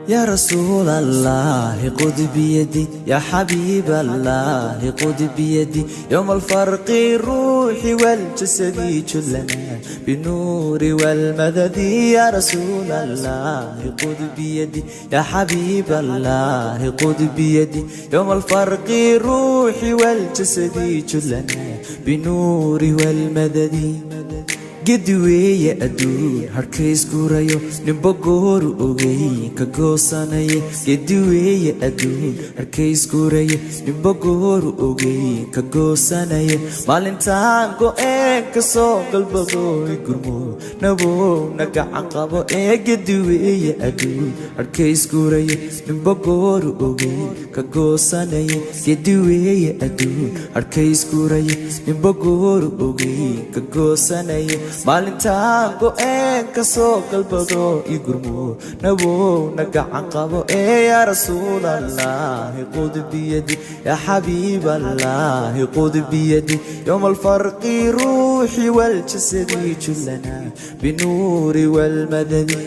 يا رسول الله خذ بيدي، يا حبيب الله خذ بيدي، يوم الفرق الروح والجسد جلنا بالنور والمدد. يا رسول الله خذ بيدي، يا حبيب الله خذ بيدي، يوم الفرق الروح والجسد جلنا بالنور والمدد. Gedi weeye adduun harkays gurayo, ninba gooru ogey ka goosanaya. Gedi weeye adduun harkays gurayo, ninba gooru ogey ka goosanaya. Maalintaan go'een ka soo galbadooy, gurmo nabow na gacan qabo. Ee gedi weeye adduun harkays gurayo, ninba gooru ogey ka goosanaya. Gedi weeye adduun harkays gurayo, ninba gooru ogey ka goosanaya. Maalintaan go'een ka soo galbado, i gurmo nabow na gacan qabo. Ee yaa rasuul allahi qud biyadi, yaa xabiib allahi qud biyadi, yowma alfarqi ruuxi waljasadi jullana binuuri walmadadi.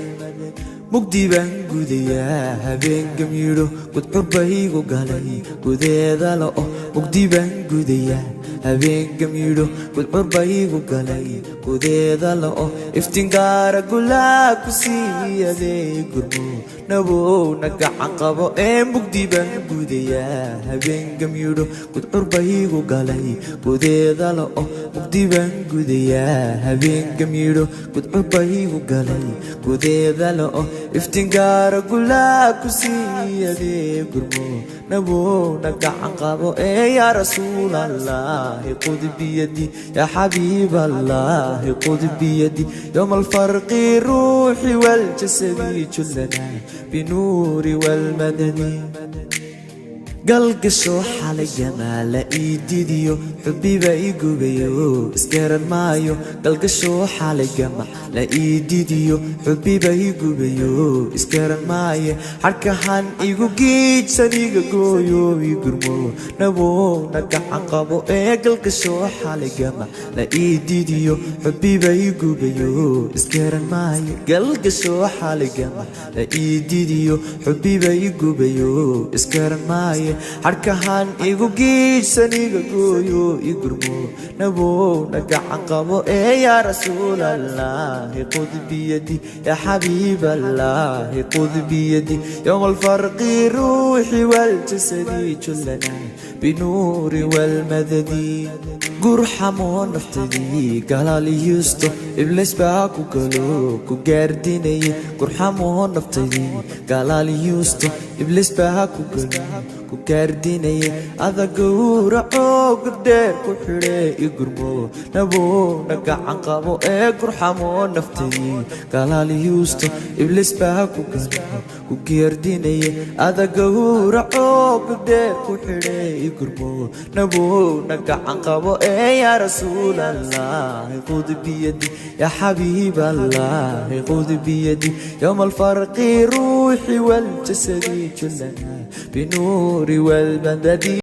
Mugdi baan gudayaa habeen gamyidho, gudcur baygu galay gudeeda la'o. Mugdi baan gudayaa habeen gamyidho, gudcur baygu galay gudeeda la'o. Iftiin gaara gulaa ku siiyadee, gurmo nabow na gacan qabo. Ee mugdi baan gudayaa habeen gamyidho, gudcur baygu galay gudeeda la'o. Mugdi baan gudayaa habeen gamyidho, gudcur baygu galay gudeeda la'o. Iftiin gaara gulaa ku siiyadee, gurmo nabow na gacan qabo. Ee yaa rasuul allahi qud biyadi, yaa xabiib allahi qud biyadi, yowma alfarqi ruuxi waljasadi jullana binuuri walmadadi. Galgasho xalay gamaala ii didiyo, xubbiba ii gubayo, isgaran maayo. Galgasho xalay gama la ii didiyo, xubbiba ii gubayo, isgaran maayo. Xadhkahan igu giijsan iga gooyo, ii gurmo nabow na gacan qabo. Ee galgasho xalay gama la ii didiyo, xubbiba ii gubayo, isgaran maayo. Galgasho xalay gama la ii didiyo, xubbiba ii gubayo, isgaran maayo. Xadhkahan igu giijsan iga gooyo, i gurmo nabow na gacan qabo. Ee yaa rasuul allahi qud biyadi, yaa xabiib allahi qud biyadi, yowma alfarqi ruuxi waljasadi jullana binuuri walmadadi. Gurxamoo naftadii galaaliyusto, ibliis baa ku galo ku gaardinaya. Gurxamoo naftadii galaaliyusto, ibliis baa ku galo ku gaardinaya. Ada gowracoo gurdheer ku xidhe, i gurmo nabow na gacan qabo. Ee gurxamoo naftadii galaaliyusto, ibliis baa ku galo ku gaardinaya. Ada gowracoo gurdheer ku xidhe, i gurmo nabow na gacan qabo. Ee yaa rasuul allahi qud biyadi, yaa xabiib allahi qud biyadi, yowma alfarqi ruuxi waljasadi jullana binuuri walmadadi.